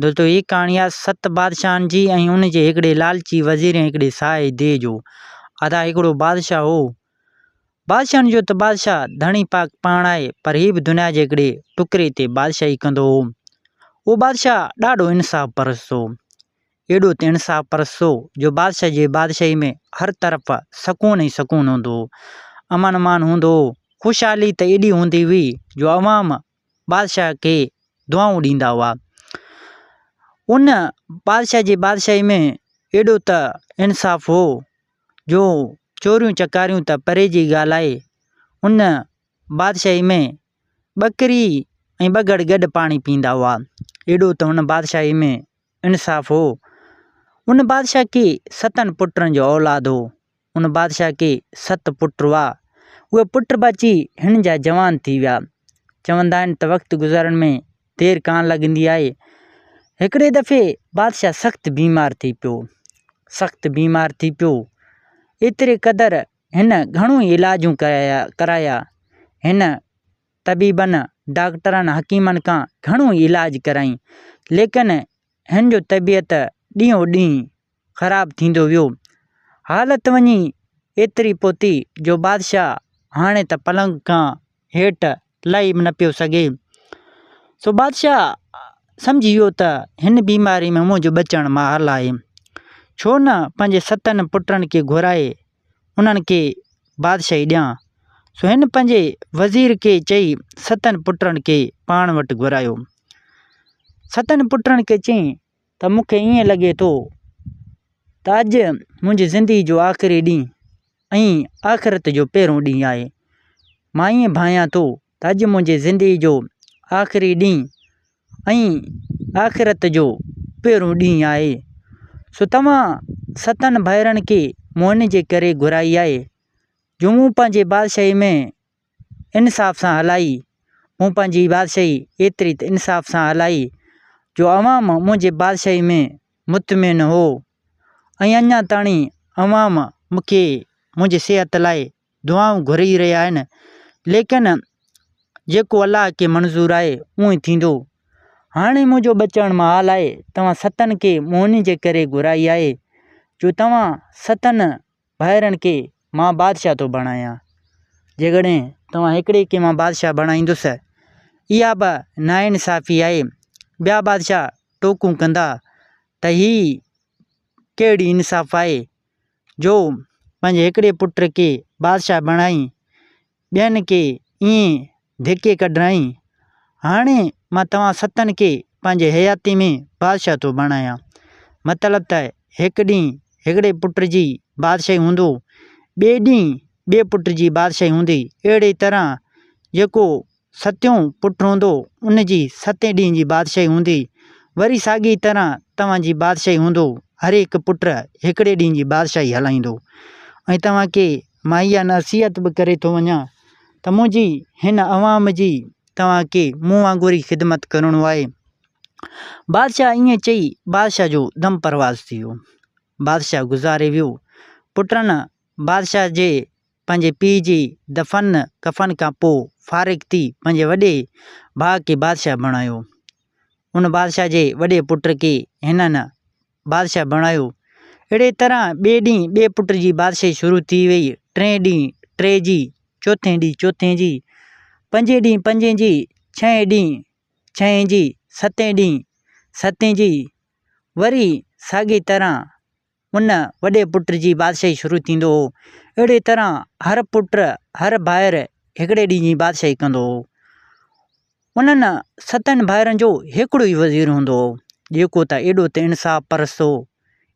دوستو هي ڪهاڻي آهي ست بادشاهن جي ۽ ان جي هڪڙي لالچي وزير ۽ هڪڙي ساهي ديهه جو. ادا هڪڙو بادشاهه هو. بادشاهن جو ته بادشاهه ڌڻي پاڪ پاڻ آهي پر هي به دنيا جي هڪڙي ٽڪري تي بادشاهي ڪندو هو. اهو بادشاهه ڏاڍو انصاف پرست هو. ايڏو ته انصاف پرست هو جو بادشاهه جي بادشاهي ۾ هر طرف سڪون ئي سڪون هوندو هو. امن امان هوندو هو. خوشحالي ته ايڏي هوندي هئي جو عوام بادشاهه کي دعائون ڏيندا هئا. ان بادشاهه جي بادشاهي ۾ ايڏو ته انصاف هو جو چوريون چڪاريون ته پري جي ڳالهه آهي، ان بادشاهي ۾ ٻڪري ۽ بگهڙ گڏ پاڻي پيئندا هئا. ايڏو ته ان بادشاهي ۾ انصاف هو. ان بادشاهه کي ستن پٽن جو اولاد هو. ان بادشاهه کي ست پٽ هئا. اهي پٽ به اچي هن جا جوان ٿي ويا. چوندا آهن ته وقت گذارڻ ۾ دير ڪانه لڳندي آهي. هڪڙي دفعي بادشاهه سخت بيمار ٿي پيو. سخت بيمار ٿي پيو. ايتري قدر هن گهڻو ئي علاجون ڪرايا. هن طبيبن، ڊاڪٽرن، حڪيمن کان گهڻو ئي علاج ڪرائين. ليڪن هن جو طبيعت ڏينهون ڏينهن خراب ٿيندو ويو. حالت وڃي ايتري پهتي جو بادشاهه هاڻي ته پلنگ کان هيٺ لهي به نه پيو سگهي. سو بادشاهه سمجهي ويو ته هن بيماري ۾ منهنجو بچڻ محال آهي. ڇو نه پنهنجي ستن پٽن کي گهرائي انهن کي بادشاهي ڏيان. سو هن پنهنجي وزير کي چئي ستن پٽن کي پاڻ وٽ گهرايو. ستن پٽن کي چيائين ته مون کي ائين لڳي ٿو ته اڄ منهنجي زندگي جو آخري ڏينهن ۽ آخرت جو پهريون ڏينهن آهي. مان ائين ڀانيان ٿو ته اڄ منهنجي زندگي جو آخري ڏينهن ۽ آخرت جو پهريون ڏينهن آهي. سو توهان ستن ڀائرن کي مون ان جي ڪري گهرائي آهي جو مون پنهنجي بادشاهي ۾ انصاف سان هلائي، مون پنهنجي بادشاهي ايتري ته انصاف سان هلائي جو عوام منهنجي بادشاهي ۾ مطمئن هو ۽ اڃا تاڻي عوام مون کي منهنجي صحت لاء دعائون گهري رهيا آهن، ليڪن جيڪو الله کي منظور آهي اهو ئي ٿيندو. هاڻي منهنجو بچڻ محال آهي، توهان ستن کي مون ان جي ڪري گهرائي آهي جو توهان ستن ڀائرن کي مان بادشاهه ٿو بڻايان. جيڪڏهن توهان هڪڙي کي مان بادشاهه بڻائيندس، اها به ناانصافي آهي. ٻيا بادشاهه ٽوڪون ڪندا ته هي ڪهڙي انصاف آهي جو پنهنجي هڪڙي پٽ کي بادشاهه بڻائي ٻين کي ائين ڌڪي ڪڍرائين. هاڻي مان توهان ستن کي پنهنجي حياتي ۾ بادشاهه ٿو بڻايان. مطلب ته هڪ ڏينهن هڪڙي پٽ جي بادشاهي هوندو، ٻئي ڏينهن ٻئي پٽ جي بادشاهي هوندي. اهڙي طرح جيڪو ستيون پٽ هوندو، ان جي ستين ڏينهن جي بادشاهي هوندي. وري ساڳيء طرح توهان جي بادشاهي هوندو. هر هڪ پٽ هڪڙي ڏينهن جي بادشاهي هلائيندو ۽ توهان کي مان اها نصيحت به ڪري ٿو وڃان ته منهنجي هن عوام جي توهان کي مون وانگر ئي خدمت ڪرڻو آهي. بادشاهه ائين چئي بادشاهه جو دم پرواز ٿي ويو. بادشاهه گذاري ويو. پٽن بادشاهه جي پنهنجي پيء جي دفن ڪفن کان پوء فارغ ٿي پنهنجي وڏي ڀاء کي بادشاهه بڻايو. ان بادشاهه جي وڏي پٽ کي هنن بادشاهه بڻايو. اهڙيء طرح ٻئي ڏينهن ٻئي پٽ جي بادشاهي شروع ٿي ويئي. ٽئين ڏينهن ٽئين جي، چوٿين ڏينهن چوٿين جي، پنجين ڏينهن پنجين جي، ڇهين ڏينهن ڇهين جي، ستين ڏينهن ستين جي، وري ساڳيء طرح ان وڏي پٽ جي بادشاهي شروع ٿيندو هو. اهڙيء طرح هر پٽ، هر ڀائر هڪڙي ڏينهن جي بادشاهي ڪندو هو. انهن ستن ڀائرن جو هڪڙو ئي وزير هوندو هو، جيڪو ته ايڏو ته انصاف پرست هو،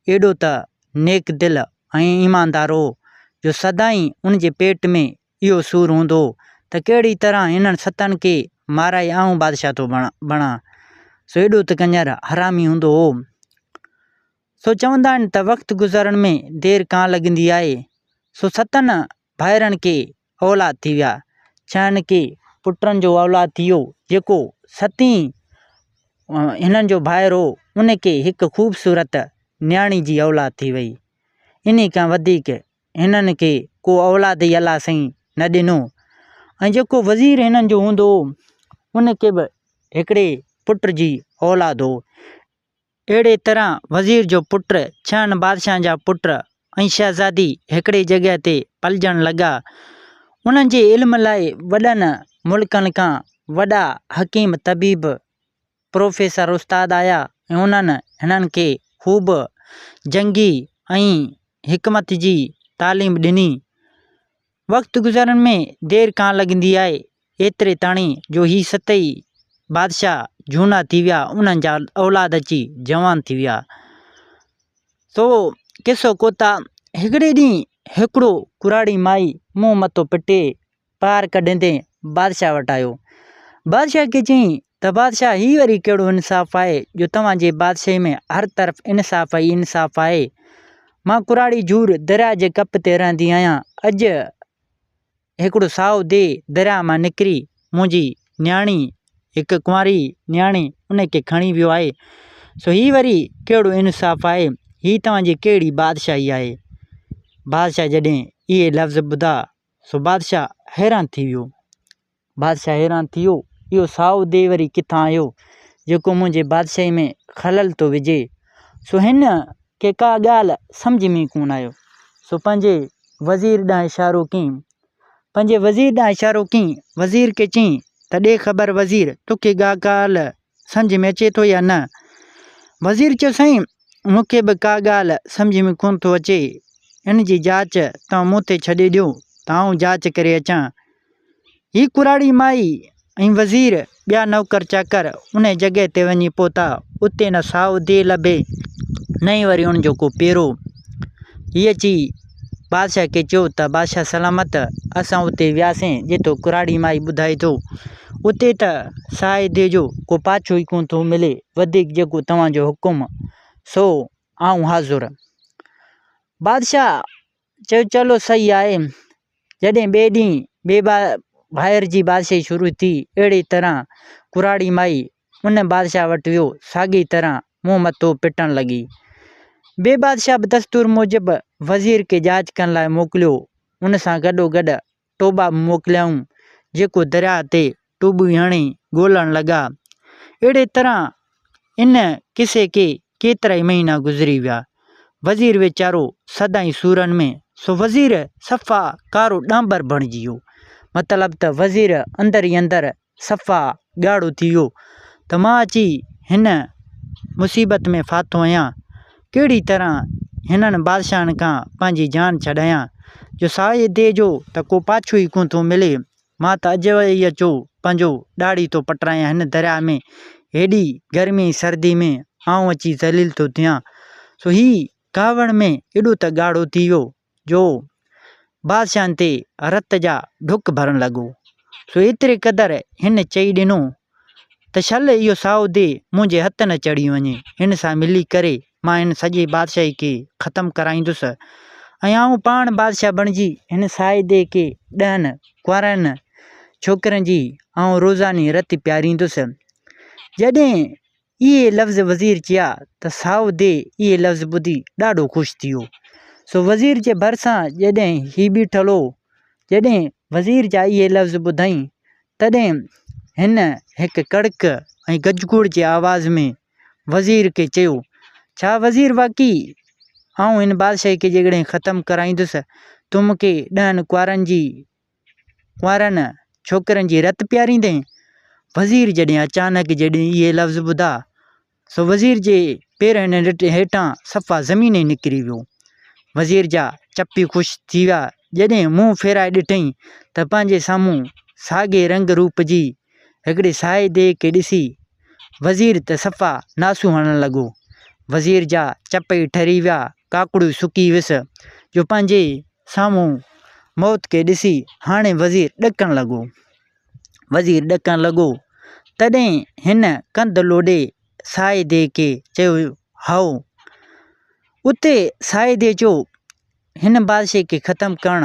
ايڏو ته نيڪ دل ۽ ايماندار هو، جو سدائين ان جي پيٽ ۾ اهو سور هوندو هو ته ڪهڙي طرح هنن ستن کي مارائي آئون بادشاهه ٿو بڻان. سو ايڏو ته ڪڃر حرامي هوندو هو. سو چوندا آهن ته وقت گذرڻ ۾ دير ڪانه لڳندي آهي. سو ستن ڀائرن کي اولاد ٿي ويا. ڇهن کي پٽن جو اولاد ٿي ويو، جيڪو ستين هنن جو ڀائر هو، ان کي هڪ خوبصورت نياڻي جي اولاد ٿي وئي. انهي کان وڌيڪ هنن کي ڪو اولاد ئي الله سائين نه ڏنو ۽ جيڪو وزير هنن جو هوندو هو، ان کي به هڪڙي پٽ جي اولاد هو. اهڙي طرح وزير جو پٽ، ڇهن بادشاهن جا پٽ ۽ شهزادي هڪڙي جڳهه تي پلجڻ لڳا. انهن جي علم لاء وڏن ملڪن کان وڏا حڪيم طبيب، پروفيسر استاد آيا ۽ انهن هنن کي خوب جنگي ۽ حڪمت جي تعليم ڏني. وقت گذرڻ ۾ دير ڪانه لڳندي آهي، ايتري تاڻي جو هي ستئي بادشاهه جهونا ٿي ويا، انهن جا اولاد اچي جوان ٿي ويا. سو قصو ڪوتاهه، هڪڙي ڏينهن هڪڙو ڪراڙي مائي منهن مٿو پٽي پار ڪڍندي بادشاهه وٽ آيو. بادشاهه کي چيائين ته بادشاهه هي وري ڪهڙو انصاف آهي جو توهان جي بادشاهي ۾ هر طرف انصاف ئي انصاف آهي. مان ڪراڙي جھور درياء جي ڪپ تي رهندي آهيان. اڄ هڪڙو سائو ديهه درياء مان نڪري منهنجي نياڻي، هڪ ڪنواري نياڻي، ان کي کڻي ويو آهي. سو هي وري ڪهڙو انصاف آهي؟ هي توهان جي ڪهڙي بادشاهي آهي؟ بادشاهه جڏهن اهي لفظ ٻڌا سو بادشاهه حيران ٿي ويو. بادشاهه حيران ٿي ويو، اهو سائو ديهه وري ڪٿان آيو، جيڪو منهنجي بادشاهي ۾ خلل ٿو وجهي. سو هن کي ڪا ڳالهه سمجهه ۾ ڪونه آيو. سو پنهنجي وزير ڏانهن اشارو ڪيائين. پنهنجي وزير ڏانهن اشارو ڪيائين. وزير کي چيائين ته ڏي خبر وزير، توکي ڪا ڳالهه سمجهه ۾ اچي ٿو يا نه؟ وزير چيو سائين مون کي به ڪا ڳالهه سمجهه ۾ ڪونه ٿو اچي. ان جي جاچ توهان مون تي ڇڏي ڏيو ته آئون جاچ ڪري اچان. هي ڪراڙي مائي ۽ وزير ٻيا نوڪر چاڪر انهي جڳهه تي وڃي پهتا. اتي نه سائو ديهه لڀي نه ئي وري ان جو ڪو پيرو. هي اچي بادشاهه کي چيو ته بادشاهه سلامت اسان اتي وياسين جتو ڪراڙي مائي ٻڌائي ٿو اتي ته سائي ديهه جو ڪو پاڇو ئي ڪونه ٿو ملي وڌيڪ جيڪو توهان جو حڪم سو آئون حاضر. بادشاهه چيو چلو صحيح آهي. جڏهن ٻئي ڏينهن ٻئي ڀائر جي بادشاهي شروع ٿي، اهڙي طرح ڪراڙي مائي ان بادشاهه وٽ ويو، ساڳي طرح منهن مٿو پٽڻ لڳي. ٻئي بادشاهه به دستور موجب وزير کي جاچ ڪرڻ لاء موڪليو، ان سان گڏوگڏ ٽوٻا به موڪليائون، جيڪو درياهه تي ٽوٻيون هڻي ڳولڻ لڳا. اهڙي طرح ان قصي کي ڪيترائي مهينا گذري ويا. وزير ويچارو سدائين سورن ۾، سو وزير صفا ڪارو ڏانڀر بڻجي ويو. مطلب ته وزير اندر ئي اندر صفا ڳاڙهو ٿي ويو ته مان اچي هن مصيبت ۾ ڦاٿو آهيان، ڪهڙي طرح هنن بادشاهن کان پنهنجي جان ڇڏايان، جو سائي ديهه جو ته ڪو پاڇو ئي ڪونه ٿو ملي. مان ته اڄ ئي اچو پنهنجو ڏاڙهي ٿو پٽرايان هن درياء ۾ هيڏي گرمي ۽ سردي ۾ آئون اچي ذليل ٿو ٿيان. سو هي ڪاوڙ ۾ ايڏو ته ڳاڙهو ٿي ويو جو بادشاهن تي رت جا ڍڪ ڀرڻ لڳو. سو ايتري قدر هن چئي ڏنو ته شل اهو سائو ديهه منهنجي هٿ نه چڙهي وڃي، هن سان ملي ڪري مان هن سڄي بادشاهي کي ختم ڪرائيندس ۽ آئون پاڻ بادشاهه بڻجي هن سائي ديهه کي ڏهن ڪنوارن ڇوڪرين جي آئون روزاني رت پياريندس. جڏهن اهي لفظ وزير چيا ته سائو ديهه اهي لفظ ٻڌي ڏاڍو خوش ٿي ويو. سو وزير جي ڀرسان جڏهن هي بيٺل هو، جڏهن وزير جا اهي لفظ ٻڌائين تڏهن هن هڪ ڪڙڪ ۽ گجگوڙ جي آواز ۾ وزير کي چيو، ڇا وزير واقعي آئون هن بادشاهي کي جيڪڏهن ختم ڪرائيندس، تون مون کي ڏهن ڪنوارن جي ڪنوارن ڇوڪرين جي رت پياريندين؟ وزير جڏهن اچانڪ جڏهن اهي لفظ ٻڌا سو وزير جي پيرن هيٺان صفا زمين ئي نڪري ويو. وزير جا چپ ئي خشڪ ٿي ويا. جڏهن منهن ڦيرائي ڏٺائين ته پنهنجي سامهون ساڳئي رنگ روپ جي هڪڙي سائي ديهه کي ڏسي وزير ته صفا ناسون هڻڻ لڳو. وزير جا چپ ئي ٺري ويا، ڪاڪڙيون سڪي ويس جو پنهنجي سامهون موت کي ڏسي هاڻي وزير ڏڪڻ لڳو. وزير ڏڪڻ لڳو. تڏهن هن ڪنڌ لوڏي سائي ديهه کي چيو، هائو. اتي سائي ديهه چيو، هن بادشاهي کي ختم ڪرڻ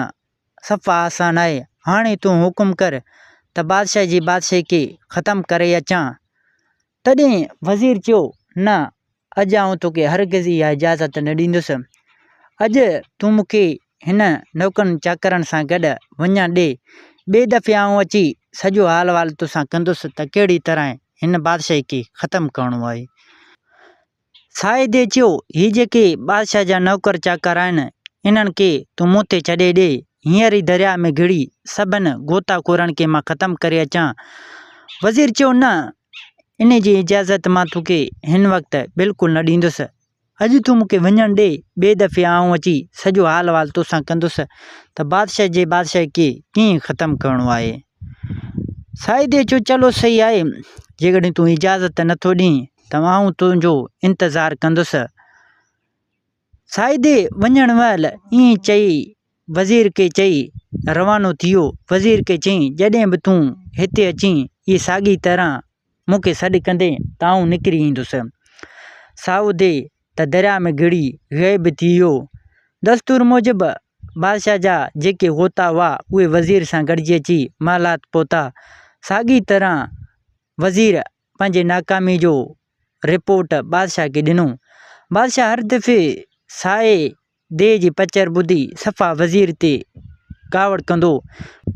صفا آسان آهي. هاڻي تون حڪم ڪر ته بادشاهه جي بادشاهي کي ختم ڪري اچان. تڏهن وزير چيو، نه، اڄ آئون توکي هرگز اها اجازت نه ڏيندس. اڄ تون مون کي هن نوڪرن چاڪرن سان گڏ وڃڻ ڏي. ٻئي دفعي آئون اچي سڄو حال احوال توسان ڪندس ته ڪهڙي طرح هن بادشاهي کي ختم ڪرڻو آهي. سائدي چيو، هي جيڪي بادشاهه جا نوڪر چاڪر آهن، انهن کي تون مون تي ڇڏي ڏي، هينئر ئي درياء ۾ گهڙي سڀن غوطه خورن کي مان ختم ڪري اچان. وزير چيو، نه، انهي جي اجازت مان توکي هن وقت بلڪل نه ڏيندس. اڄ تون مون کي وڃڻ ڏي، ٻئي دفعي آئون اچي سڄو حال احوال توسان ڪندس ته بادشاهه جي بادشاهي کي ڪيئن ختم ڪرڻو آهي. سائدي چيو، چلو صحيح آهي، جيڪڏهن تون اجازت نٿو ڏين ته آئون تنهنجو انتظار ڪندس. سائدي وڃڻ مهل ائين چئي وزير کي چئي روانو ٿي ويو. وزير کي چيائين، جڏهن به تون هتي اچين، اهي ساڳي طرح مون کي سڏ ڪندين ته آئون نڪري ايندس. سائودي ته درياء ۾ گهڙي غائب ٿي ويو. دستور موجب بادشاهه جا جيڪي غوطا هئا، اهي وزير سان گڏجي اچي محلات پهتا. ساڳي طرح وزير پنهنجي ناڪامي جو رپورٽ بادشاهه کي ڏنو. بادشاهه هر دفعي سائي ديهه جي پچر ٻڌي صفا وزير تي ڪاوڙ ڪندو هو.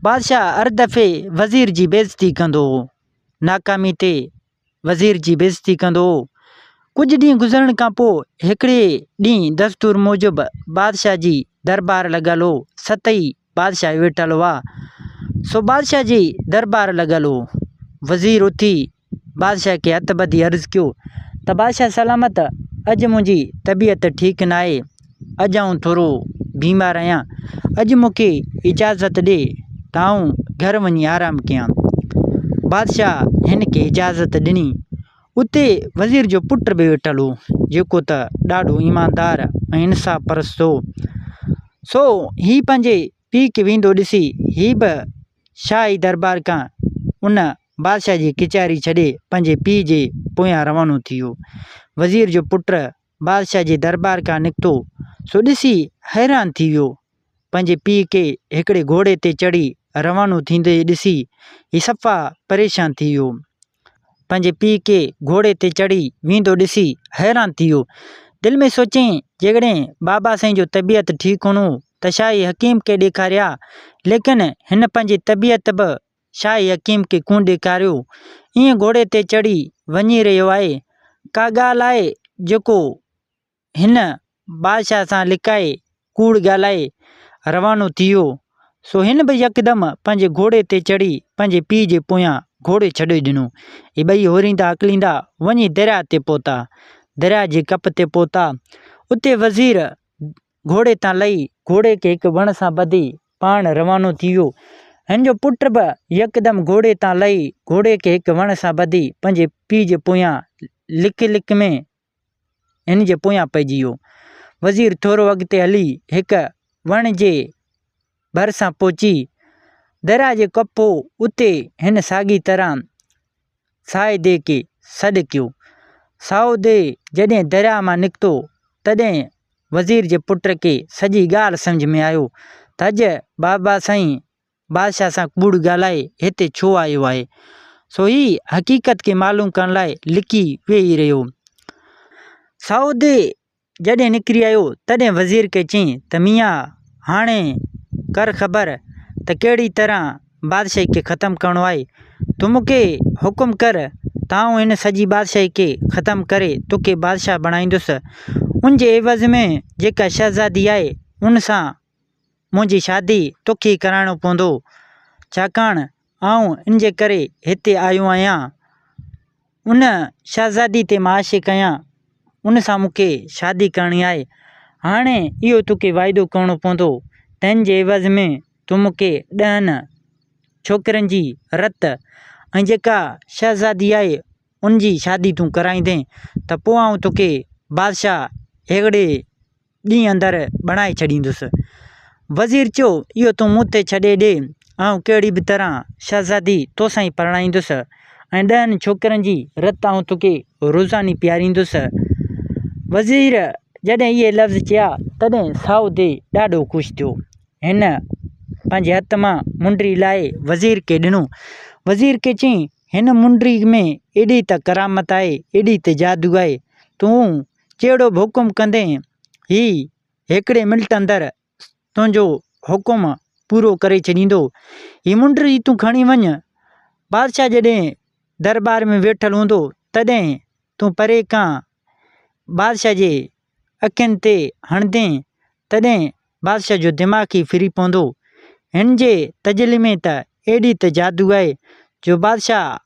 بادشاهه هر دفعي وزير جي بيعزتي ڪندو هو. ناڪامي تي وزير جي بيعزتي ڪندو هو. ڪجهه ڏينهن گذرڻ کان پوء هڪڙي ڏينهن دستور موجب بادشاهه جي دربار لڳل هو. ستئي بادشاهه ويٺل هئا. سو بادشاهه جي دربار لڳل هو. وزير اٿي بادشاهه کي هٿ ٻڌي عرض ڪيو ته بادشاهه سلامت اڄ منهنجي طبيعت ٺيڪ ناهي، اڄ آئون ٿورو بيمار آهيان، اڄ مون کي اجازت ڏي ته آئون گهر وڃي آرام ڪيان. بادشاهه هن کي اجازت ڏني. اتي وزير جو پٽ به ويٺل هو، جيڪو ته ڏاڍو ايماندار ۽ انصاف پرست هو. سو هي پنهنجي پيء کي ويندو ڏسي هي به شاهي دربار کان ان بادشاهه جي ڪچهري ڇڏي پنهنجي پيء جي پويان روانو ٿي ويو. وزير جو پٽ بادشاهه جي دربار کان نڪتو، سو ڏسي حيران ٿي ويو. پنهنجي پيء کي هڪڙي گهوڙي تي چڙهي روانو ٿيندي ڏسي هي صفا پريشان ٿي ويو. پنهنجي پيء کي گهوڙي تي چڙهي ويندو ڏسي حيران ٿي ويو. دل ۾ سوچيائين، جيڪڏهن بابا سائين جو طبيعت ٺيڪ هوندو ته شاهي حڪيم کي ڏيکاري ها، ليڪن هن پنهنجي طبيعت به شاهي حڪيم کي ڪونه ڏيکاريو. ائين گهوڙي تي چڙهي وڃي رهيو آهي. ڪا ڳالهه آهي جيڪو هن بادشاهه سان لڪائي ڪوڙ ڳالهائي روانو ٿي ويو. سو هن به يڪدم پنهنجي گهوڙي تي چڙهي پنهنجي پيء جي پويان گهوڙو ڇڏي ڏنو. هي ٻئي هوريندا هڪليندا وڃي درياء تي پهتا. درياء جي ڪپ تي پهتا. اتي وزير گهوڙي تان لهي گهوڙي کي هڪ وڻ سان ٻڌي پاڻ روانو ٿي ويو. هن جو پٽ به يڪدم گهوڙي تان لهي گهوڙي کي هڪ وڻ سان ٻڌي پنهنجي پيء جي پويان لڪ لڪ ۾ هن جي پويان پئجي ويو. وزير ٿورو اڳتي هلي هڪ وڻ جي ڀرسان پهچي درياء جي ڪپ هو اتي هن ساڳي طرح سائي ديهه کي سڏ ڪيو. سائو ديهه جڏهن درياء مان نڪتو تڏهن وزير جي پٽ کي سڄي ڳالهه سمجهه ۾ آيو ته اڄ بابا سائين بادشاهه سان ڪوڙ ڳالهائي هتي ڇو آيو آهي؟ سو هي حقيقت کي معلوم ڪرڻ لاء لڪي ويهي رهيو. سائو ديهه جڏهن نڪري آيو، تڏهن وزير کي چيائين ته ميان هاڻي ڪر خبر ته ڪهڙي طرح بادشاهي کي ختم ڪرڻو آهي. تون مون کي حڪم ڪر ته آئون هن سڄي بادشاهي کي ختم ڪري توکي بادشاهه بڻائيندس. ان جي عيوض ۾ جيڪا شهزادي آهي، ان سان منهنجي شادي توکي ئي ڪرائڻو پوندو، ڇاڪاڻ آئون ان جي ڪري هتي آيو آهيان. ان شهزادي تي مان عاشق آهيان، ان سان مون کي شادي ڪرڻي آهي. هاڻي اهو توکي واعدو ڪرڻو پوندو، تنهن جي عيوض ۾ تون مون کي ڏهن ڇوڪرين جي رت ۽ جيڪا شهزادي آهي، ان جي شادي تون ڪرائيندين ته پوء آئون توکي بادشاهه هڪڙي ڏينهن اندر بڻائي ڇڏيندس. وزير چيو، اهو تون مون تي ڇڏي ڏي، آئون ڪهڙي به طرح شهزادي توسان ئي پرڻائيندس ۽ ڏهن ڇوڪرن جي رت آئون توکي روزاني پياريندس. وزير جڏهن اهي لفظ چيا، تڏهن سائودي ڏاڍو خوش ٿيو. هن پنهنجي هٿ مان منڊري لاهي وزير کي ڏنو. وزير کي چيائين، هن منڊري ۾ ايڏي ته ڪرامت آهي، ايڏي ته جادو آهي، تون جهڙو به حڪم ڪندين، هي هڪڙي منٽ اندر تنهنجو حڪم پورو ڪري ڇڏيندو. هي منڊري تون کڻي وڃ. بادشاهه جڏهن درٻار ۾ ويٺل هوندو، تڏهن تون پري کان بادشاهه جي اکين تي هڻندين، تڏهن بادشاهه جو دماغ ئي ڦري پوندو. هن جي تجلي ۾ ته ايڏي ته جادو آهي جو بادشاهه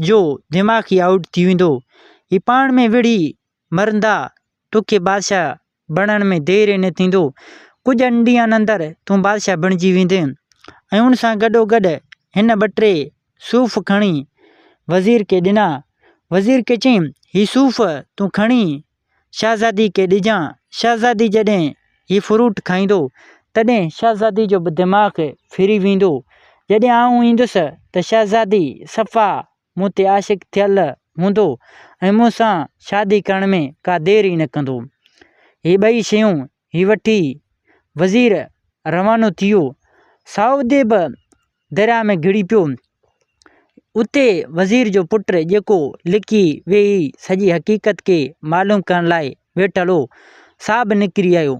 جو دماغ ئي آئوٽ ٿي ويندو. هي پاڻ ۾ وڙهي مرندا، توکي بادشاهه بڻڻ ۾ دير ئي نه ٿيندو. ڪجهه ڏينهن اندر تون بادشاهه بڻجي ويندين. ۽ ان سان گڏوگڏ هن ٻه ٽي صوف کڻي وزير کي ڏنا. وزير کي چيائين، هي صوف تون کڻي شهزادي کي ڏجان. شهزادي جڏهن هي فروٽ کائيندو، تڏهن شهزادي جو به دماغ ڦري ويندو. جڏهن آئون ايندس ته شهزادي صفا مون تي عاشق ٿيل هوندو ۽ مون سان شادي ڪرڻ ۾ ڪا دير ئي نه ڪندو. هي ٻئي شيون هي وٺي وزير روانو ٿي ويو. سائودي به درياء ۾ گهڙي پيو. اتي وزير جو پٽ جيڪو لڪي ويهي سڄي حقيقت کي معلوم ڪرڻ لاء ويٺل هو، سا به نڪري آيو.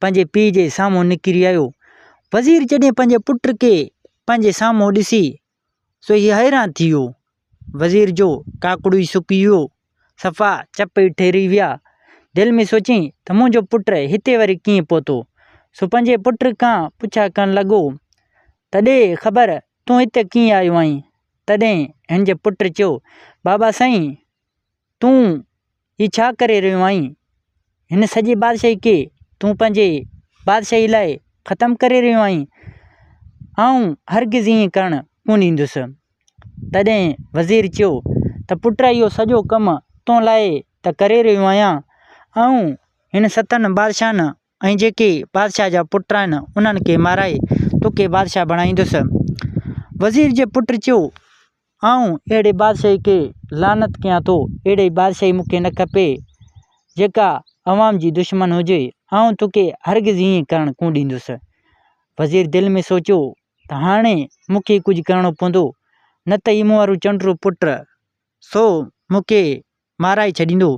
پنهنجي پيء جي سامهون نڪري آيو. وزير جڏهن پنهنجي پٽ کي پنهنجي سامهون ڏسي سو هي حيران ٿي ويو. وزير جو ڪاڪڙو ئي سڪي ويو. صفا چپ ئي ٺهري ويا. دل ۾ سوچيائين ته منهنجو پٽ هتي وري ڪيئن پهتو؟ سو پنهنجي پٽ کان پڇا ڪرڻ لڳو ته ڏي خبر تون هتي ڪيئن آيو آهين؟ تڏهن هن جي پٽ چيو، بابا سائين! تون هي ڇا ڪري رهيو آهين؟ هن سڄي بادشاهي کي تون پنهنجي بادشاهي لاء ختم ڪري رهيو آهين؟ آئون هرگز ائين ڪرڻ ڪونه ڏيندس. تڏهن وزير چيو ته پٽ اهو سڄو ڪم تو لاء ته ڪري رهيو آهيان. آئون هن ستن بادشاهن ۽ جيڪي بادشاهه جا پٽ آهن انهن کي مارائي توکي بادشاهه بڻائيندس. وزير جي پٽ چيو، آئون اهڙي بادشاهي کي لعنت ڪيان ٿو، اهڙي بادشاهي مون کي نه کپي، جيڪا عوام جي دشمن هجي، آئون توکي هرگز ائين ڪرڻ ڪونه ڏيندس. وزير دل ۾ سوچيو ته هاڻي مون کي ڪجهه ڪرڻو پوندو، نه ته هي مون وارو چنڊرو پٽ سو مون کي مارائي ڇڏيندو.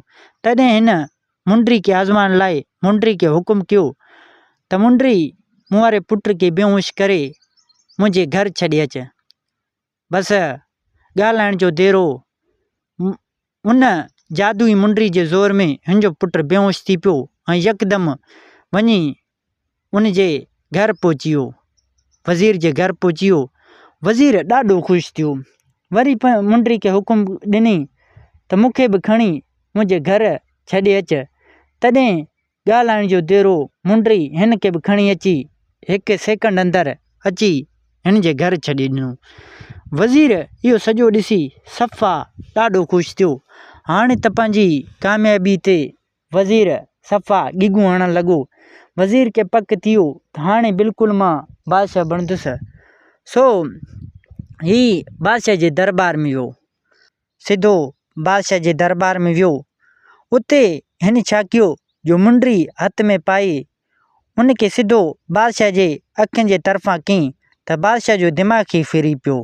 تڏهن هن منڊري کي آزمائڻ لاء منڊري کي حڪم ڪيو ته منڊري مون واري پٽ کي بيهوش ڪري منهنجي گهر ڇڏي اچ. بس ڳالهائڻ جو ديرو ان جادوئي منڊري جي زور ۾ هن جو پٽ بيهوش ٿي پيو ۽ يڪدم وڃي ان جي گهر پهچي ويو. وزير جي گهر پهچي ويو. وزير ڏاڍو خوش ٿيو. وري منڊري کي حڪم ڏني ته مون کي به کڻي منهنجي گهر ڇڏي اچ. تڏهن ڳالهائڻ جو ديرو منڊري هن کي به کڻي اچي هڪ سيڪنڊ اندر اچي هن جي گهر ڇڏي ڏنو. وزير اهو سڄو ڏسي صفا ڏاڍو خوش ٿيو. هاڻي ته پنهنجي ڪاميابي تي وزير صفا گگون هڻڻ لڳو. وزير کي پڪ ٿي ويو ته هاڻي بلڪل مان بادشاهه بڻندس. سو هي بادشاهه جي درٻار ۾ ويو. سڌو بادشاهه جي درٻار ۾ ويو. اتي هن ڇا ڪيو جو منڊري هٿ ۾ پائي ان کي سڌو بادشاهه جي اکين جي طرفان ڪيائين ته بادشاهه جو دماغ ئي ڦري پيو.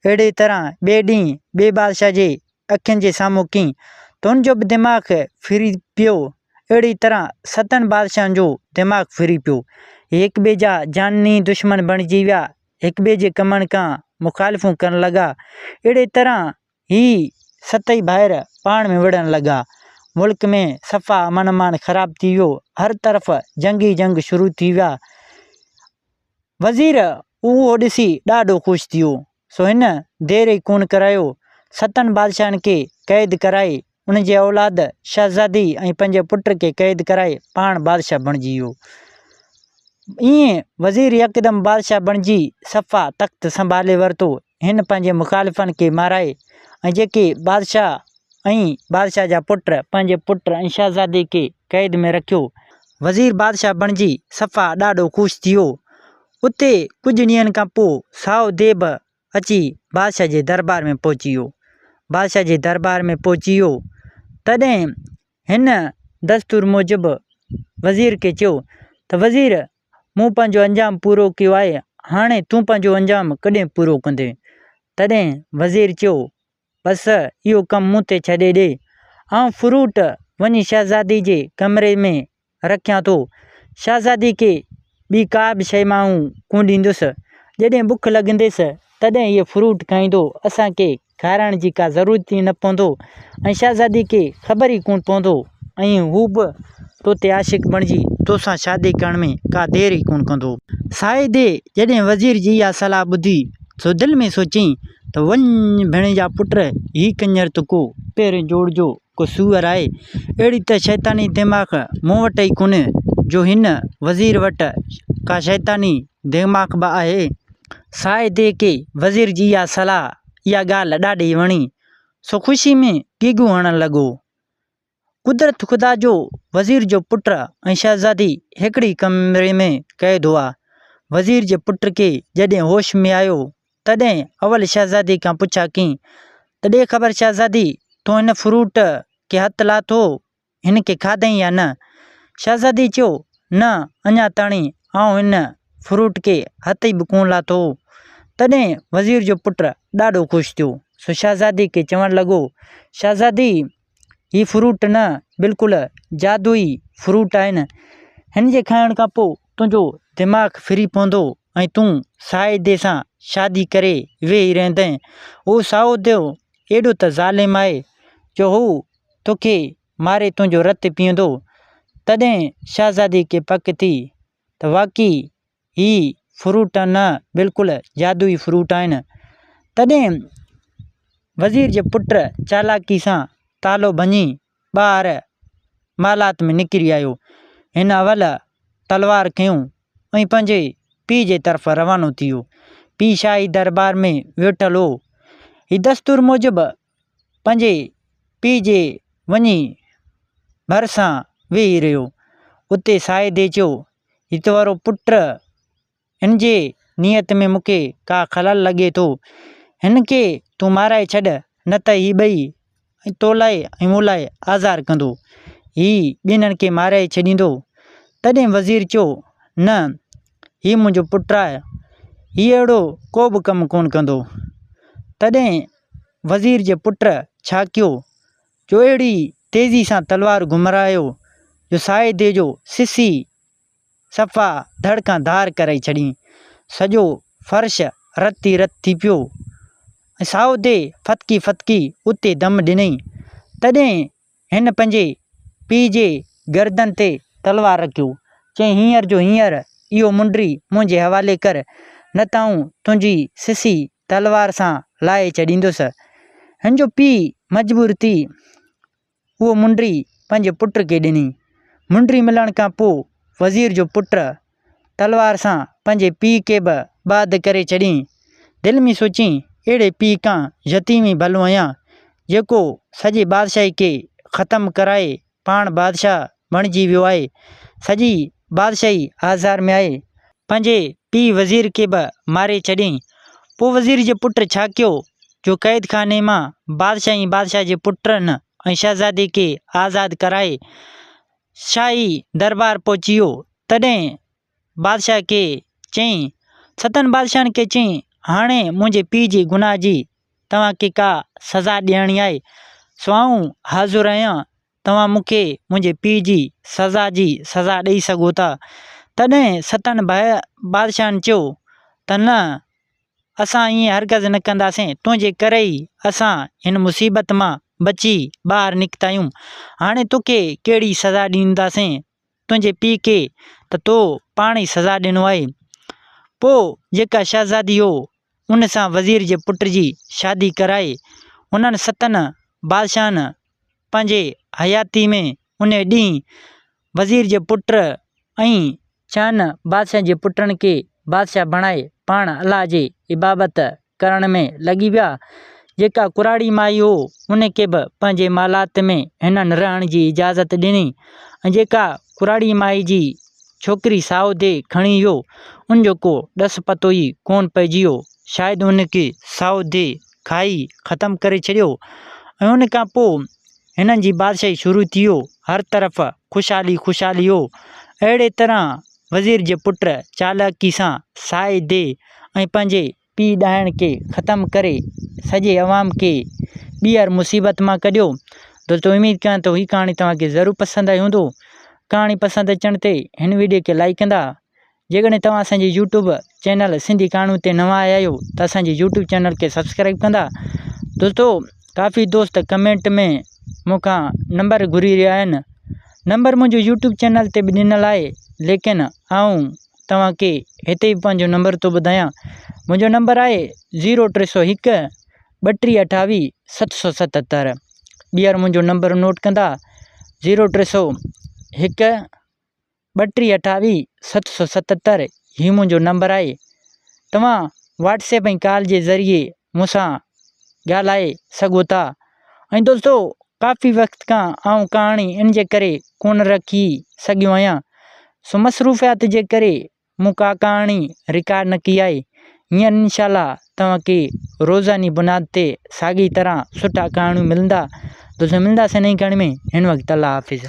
اهڙي طرح ٻئي ڏينهن ٻئي بادشاهه جي اکين جي سامهون ڪيائين ته ان جو به دماغ ڦري پيو. اهڙي طرح ستن بادشاهن جو دماغ ڦري پيو. هي هڪ ٻئي جا جاني دشمن بڻجي ويا. هڪ ٻئي جي ڪمن کان مخالفون ڪرڻ لڳا. اهڙي طرح هي ستئي ڀائر پاڻ ۾ وڙهڻ لڳا. ملڪ ۾ صفا امن امان خراب ٿي ويو. هر طرف جنگ ئي جنگ شروع ٿي ويا. وزير اهو ڏسي ڏاڍو خوش ٿيو. سو هن دير ئي ڪونه ڪرايو، ستن بادشاهن کي قيد ڪرائي، ان جي اولاد، شهزادي ۽ پنهنجي پٽ کي قيد ڪرائي پاڻ بادشاهه بڻجي ويو. ائين وزير يڪدم بادشاهه بڻجي صفا تخت سنڀالي ورتو. هن پنهنجي مخالفن کي مارائي ۽ جيڪي بادشاهه ۽ بادشاهه جا پٽ پنهنجي پٽ ۽ شهزادي کي قيد ۾ رکيو. وزير بادشاهه بڻجي صفا ڏاڍو خوش ٿي ويو. اتي ڪجهه ڏينهن کان پوء سائو ديب اچي بادشاهه جي دربار ۾ پهچي ويو. بادشاهه جي دربار ۾ پهچي ويو، تڏهن هن دستور موجب وزير کي چيو ته وزير مون پنهنجو انجام پورو ڪيو آهي، هاڻي تون پنهنجو انجام ڪڏهن پورو ڪندين؟ تڏهن وزير چيو بس اهو ڪم مون تي ڇڏي ڏي، آئون فروٽ وڃي شهزادي جي ڪمري ۾ رکيان ٿو. شهزادي کي ٻي ڪا به شيء مان آئون ڪونه ڏيندس. جڏهن بک لڳنديس تڏهن هيء فروٽ کائيندو. اسان کي کارائڻ جي ڪا ضرورت ئي نه پوندو ۽ شهزادي کي خبر ئي ڪونه پوندو. ۽ هو به تو تي عاشق بڻجي توسان شادي ڪرڻ ۾ ڪا دير ئي ڪونه ڪندو. سائدي جڏهن وزير جي اها صلاح ٻڌي سو دل ۾ سوچيائين ته وڃ ڀيڻيجا پٽ هي ڪڃر ته ڪو پهرين جوڙ جو ڪو سوئر آهي، اهڙي ته شيطاني دماغ مون وٽ ئي ڪونهي جو هن وزير وٽ ڪا شيطاني دماغ به آهي. سائدي کي وزير جي اها صلاح اها ڳالهه ڏاڍي وڻي سو خوشي ۾ گيگهون هڻڻ لڳو. قدرت خدا جو وزير جو پٽ ۽ شهزادي هڪڙي ڪمري ۾ قيد هئا. وزير جي پٽ کي جڏهن هوش ۾ آيو، تڏهن اول شهزادي کان پڇا ڪيائين ته ڏي خبر شهزادي، تو هن فروٽ کي هٿ لاٿو، هن کي کاڌئين يا نه؟ شهزادي چيو، نه، اڃا تاڻي آئون هن فروٽ کي هٿ ئي به ڪونه لاٿو هو. تڏهن وزير جو پٽ ڏاڍو خوش ٿيو، سو شهزادي کي چوڻ لڳو، شهزادي! هي فروٽ نه بلڪل جادوئي فروٽ آهن. هن جي کائڻ کان پوء تنهنجو دماغ ڦري پوندو ۽ تون سائدي سان شادي ڪري ويهي رهندين. هو سائودو ايڏو ته ظالم آهي جو هو توکي ماري تنهنجو رت پيئندو. تڏهن شهزادي کي پڪ ٿي ته واقعي هي فروٽ نه بلڪل جادوئي فروٽ آهن. تڏهن وزير جي پٽ چالاڪي سان تالو ڀڃي ٻاهر محلات ۾ نڪري آيو. هن اول تلوار کنيو ۽ پنهنجي پيء جي طرف روانو ٿي ويو. پيء شاهي دربار ۾ ويٺل هو. هي دستور موجب پنهنجي پيء جي وڃي ڀرسان ويهي رهيو. اتي سائدي چيو، هت وارو پٽ هن جي نيت ۾ مون کي ڪا خلل لڳي ٿو. هن کي تون مارائي ڇڏ، نه ته هي ٻئي تو لاء ۽ مون لاء آزار ڪندو. هي ٻنهن کي مارائي ڇڏيندو. تڏهن وزير چيو، نه، هي منهنجو پٽ آهي. هي اهڙو ڪو به ڪم ڪونه ڪندو. تڏهن وزير جي پٽ ڇا ڪيو جو اهڙي تيزي سان تلوار گهمرايو جو سائدي جو سسي صفا ڌڙ کان ڌار ڪري ڇڏين. سڄو فرش رت ئي رت ٿي پيو ۽ سائودي ڦٿڪي ڦٿڪي اتي دم ڏنائين. تڏهن هن پنهنجي پيء جي گردن تي تلوار رکيو. چيائين هينئر جو هينئر اهو منڊري منهنجي حوالي ڪر، نه ته آئون تنهنجي سسي تلوار سان لاهي ڇڏيندس. هن جو پيء مجبور ٿي اهو منڊري پنهنجي پٽ کي ڏني. منڊري ملڻ کان پوء وزير جو پٽ تلوار سان پنهنجي پيء کي به باد ڪري ڇڏيائين. دل ۾ سوچيائين، اهڙي پيء کان يتيم ئي ڀلو آهيان، جيڪو سڄي بادشاهي کي ختم ڪرائي پاڻ بادشاهه بڻجي ويو آهي. سڄي بادشاهي آزار ۾ آهي. پنهنجي پيء وزير کي به ماري ڇڏيائين. پوء وزير جي پٽ ڇا ڪيو جو قيد خاني مان بادشاهه ۽ بادشاهه جي پٽن ۽ شهزادي کي آزاد ڪرائي شاهي دربار پهچي ويو. تڏهن بادشاهه کي چيائين، ستن بادشاهن کي چيائين، هاڻي منهنجي پيء جي گناهه جي توهان کي ڪا سزا ڏيڻي آهي، سو آئون حاضر آهيان، توهان مون کي منهنجي پيء جي سزا جي سزا ڏيئي سگهو ٿا. تڏهن ستن بادشاهن چيو ته نه، اسان ائين هرگز نه ڪنداسين، تنهنجي ڪري ئي اسان هن مصيبت مان بچي ٻاهر نڪتا آهيون، هاڻي توکي ڪهڙي سزا ڏينداسين، تنهنجي پيء کي ته تو پاڻ ئي سزا ڏنو آهي. پوء جيڪا شهزادي هو، ان سان وزير جي پٽ جي شادي ڪرائي، انهن ستن بادشاهن پنهنجي حياتي ۾ انهي ڏينهن وزير جي پٽ ۽ ڇهن بادشاهن جي پٽن کي بادشاهه بڻائي پاڻ الله جي عبادت ڪرڻ ۾ لڳي ويا. جيڪا ڪراڙي مائي هو ان کي به پنهنجي محلات ۾ هنن رهڻ جي اجازت ڏني ۽ جيڪا ڪراڙي مائي جي ڇوڪري سائو ديهه کڻي ويو ان جو ڪو ڏس پتو ئي ڪونه پئجي ويو. شايد ان کي سائو ديهه کائي ختم ڪري ڇڏيو ۽ ان کان پوء هنن جي بادشاهي شروع ٿي ويو، هر طرف خوشحالي خوشحالي هو. اهڙي طرح وزير جي پٽ چالاڪي سان سائي ديهه ۽ پنهنجي پيء ڏائڻ کي ختم ڪري سڄي عوام کي ٻيهر مصيبت مان ڪڍيو. دوستو اميد ڪيان ٿو هي ڪهاڻي توهان کي ضرور پسند آئي هوندو. ڪهاڻي پسند اچڻ تي هن ويڊيو کي لائيڪ ڪندا. جيڪڏهن توهان اسان جي يوٽيوب چينل سنڌي ڪهاڻيون تي نوان آيا آهيو ته اسان جي يوٽيوب چينل کي سبسڪرائب ڪندا. دوستو ڪافي دوست ڪمينٽ ۾ مون کان نمبر گهري رهيا آهن. نمبر منهنجو يوٽيوب چينل تي به ڏنل آهي ليڪن آئون توهان کي هتي به پنهنجو نمبر ٿو ٻڌايان منهنجو نمبر آهي زيرو 301 32 28 777 ٻيهر منهنجو نمبر نوٽ ڪندا زيرو 301 32 28 777 هي منهنجو نمبر آهي توهان واٽس ايپ ۽ ڪال جي ذريعي مون سان ڳالهائي سگهو ٿا ۽ دوستو ڪافي وقت کان آئون ڪهاڻي ان جي ڪري ڪونه رکي سگهيو آهيان سو مصروفيات جي ڪري مون ڪا ڪهاڻي رڪارڊ نه ڪئي آهي هينئر انشاء الله توهان کي روزاني بنياد تي ساڳي طرح سٺا ڪهاڻيون ملندا دوستو ملنداسين نئين ڪهاڻي ۾ هن وقت الله حافظ.